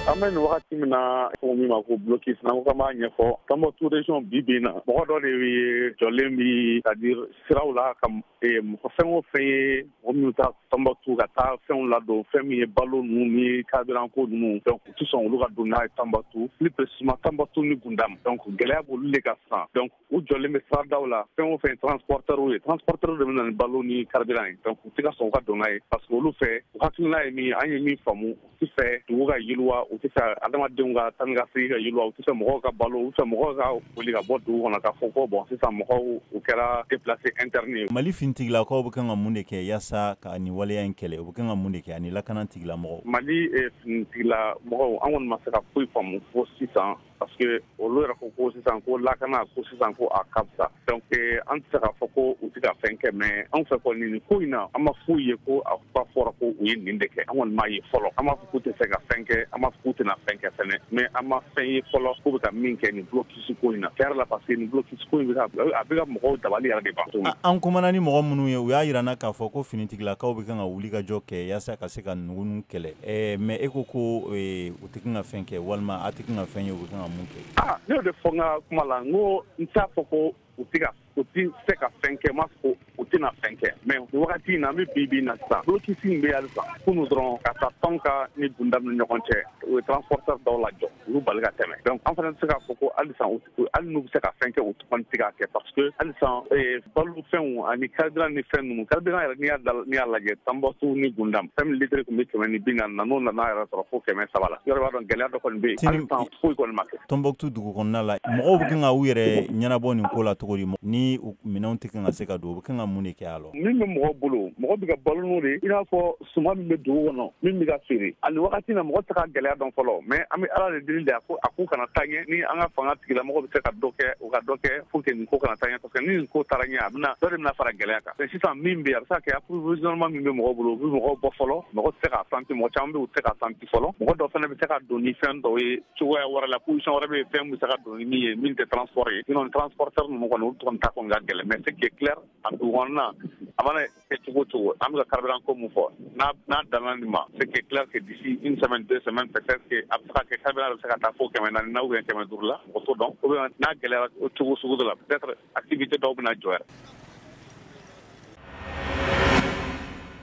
An bɛ nin wagati min na, ko min ma ko blocus, n'an ko k'an b'a ɲɛfɔ, Tombouctou région, bi bi in na, mɔgɔ dɔ de ye jɔlen bi, c'est à dire siraw la, ka mɔgɔ fɛn o fɛn ye, mɔgɔ minnu taa Tombouctou ka taa fɛnw ladon, fɛn min ye balo ninnu ni carburant ko ninnu. Donc u tɛ sɔn olu ka don n'a ye Tombouctou, plus précisément Tombouctou ni Gundam. Donc gɛlɛya b'olu de ka sisan. Donc u jɔlen bɛ siradaw la, fɛn o fɛn transporteur ye, transporteur de bɛ na ni balo ni carburant ye. Donc u tɛ ka sɔn u ka don n'a ye, parce que olu fɛ, u hakilina ye min ye, an ye min faamu, u tɛ fɛ dugu ka yiriwa, u tɛ fɛ adamadenw ka taa ni ka segin ka yiriwa, u tɛ fɛ mɔgɔw ka balo, u tɛ fɛ mɔgɔw ka boli ka bɔ dugu kɔnɔ k'a fɔ ko bon, sisan mɔgɔw u kɛra déplacé interne ye. Mali finitigilakaw bɛ kan ka mun de kɛ yaasa ka nin waleya in kɛlɛ? U bɛ kan ka mun de kɛ ani lakana tigilamɔgɔw? Mali finitigila mɔgɔw, an kɔni ma se ka foyi faamu fo sisan, parce que olu yɛrɛ ko ko sisan ko lakana, ko sisan ko a ka fisa. Donc an tɛ se k'a fɔ ko u tɛ ka fɛn kɛ, mais anw fɛ kɔni, nin ko in na, an ma foyi ye ko a kuma fɔra ko u ye nin de kɛ. An kɔni m'a ye fɔlɔ. An b'a fɔ k'u tɛ se ka fɛn kɛ, an b'a fɔ k'u tɛna fɛn kɛ fɛnɛ, mais an ma fɛn ye fɔlɔ k'u bɛ ka min kɛ nin blocus ko in na tiɲɛ yɛrɛ la, parce que nin blocus ko in bɛ ka, a bɛ ka mɔgɔw dabali yɛrɛ de ban. An kumana ni mɔgɔ minnu ye, u y'a yira n na k'a fɔ ko finitigilakaw bɛ kan ka wuli ka jɔ kɛ yaasa ka se ka ninnu kɛlɛ, mais e ko ko u tɛ kan ka fɛn kɛ, walima a tɛ kan ka fɛn ye, u bɛ kan ka mun kɛ? Ah, ne y'o de fɔ n ka kuma la, n ko n t'a fɔ ko u tɛ ka, u tɛ se ka fɛn kɛ, n m'a fɔ ko u tɛna fɛn kɛ, mais nin wagati in na, an bɛ bi bi in na sisan, blocus in bɛ halisa. Kunu dɔrɔn, ka taa Tonka ni Gundam ni ɲɔgɔn cɛ, u ye transporteur dɔw lajɔ, u y'u bali ka tɛmɛ. Donc an fana tɛ se k'a fɔ ko halisa, hali n'u bɛ se ka fɛn kɛ, u kɔni tɛ k'a kɛ, parce que halisa balo fɛnw ani carburant ni fɛn ninnu, carburant yɛrɛ, n'i y'a lajɛ, Tombouctou ni Gundam, fɛn min litre tun bɛ 140 na, n'o nana yɛrɛ sɔrɔ fo 300 la, yɔrɔ b'a dɔn gɛlɛya dɔ kɔni bɛ yen. Halisa foyi kɔni ma kɛ. Tombouctou dugu kɔnɔna la, mɔgɔw bɛ kan ka u yɛrɛ ɲɛnabɔ nin ko la cogo di, ni minɛnw tɛ kan ka se ka don? U bɛ kan ka mun de kɛ a la? Min bɛ mɔgɔw bolo, mɔgɔ bɛ ka balo n'o de, i n'a fɔ suman min bɛ dugu kɔnɔ, min bɛ ka feere. Ani wagati na, mɔgɔ tɛ ka gɛlɛya dɔn fɔlɔ, mais an bɛ Ala de deli de, a ko kana taa ɲɛ. Ni an ka fanga tigilamɔgɔw bɛ se ka dɔ kɛ, u ka dɔ kɛ pour que nin ko kana taa ɲɛ, parce que ni nin ko taara ɲɛ, a bɛna dɔ de bɛna fara gɛlɛya kan. Mais sisan min bɛ yen, a bɛ se ka kɛ approvisionnement min bɛ mɔgɔw bolo, u bɛ mɔgɔw bɔ fɔlɔ, mɔgɔ tɛ se k'a santi, mɔgɔ caman bɛ yen, u tɛ se k'a santi fɔlɔ. Mɔgɔ dɔ fana bɛ se ka don ni fɛn dɔw ye cogoya wɛrɛ la, position wɛrɛ bɛ yen, fɛn bɛ se ka don ni min ye, min tɛ transport ye. Sinon transporteur ninnu kɔni, olu kɔni ta kɔni ka gɛlɛn. Mais ce qui est clair, a dugu kɔnɔna, a mana kɛ cogo o cogo, an bɛ ka carburant ko mun fɔ, n'a danna nin ma, ce qui est clair que d'ici une semaine, 2 semaines, peut-être que a bɛ se ka kɛ carburant bɛ se ka taa fo 400 na ou bien 500 la, mɔgɔ t'o dɔn, ou bien n'a gɛlɛyara cogo sugu dɔ la, peut-être activité dɔw bɛna jɔ yɛrɛ.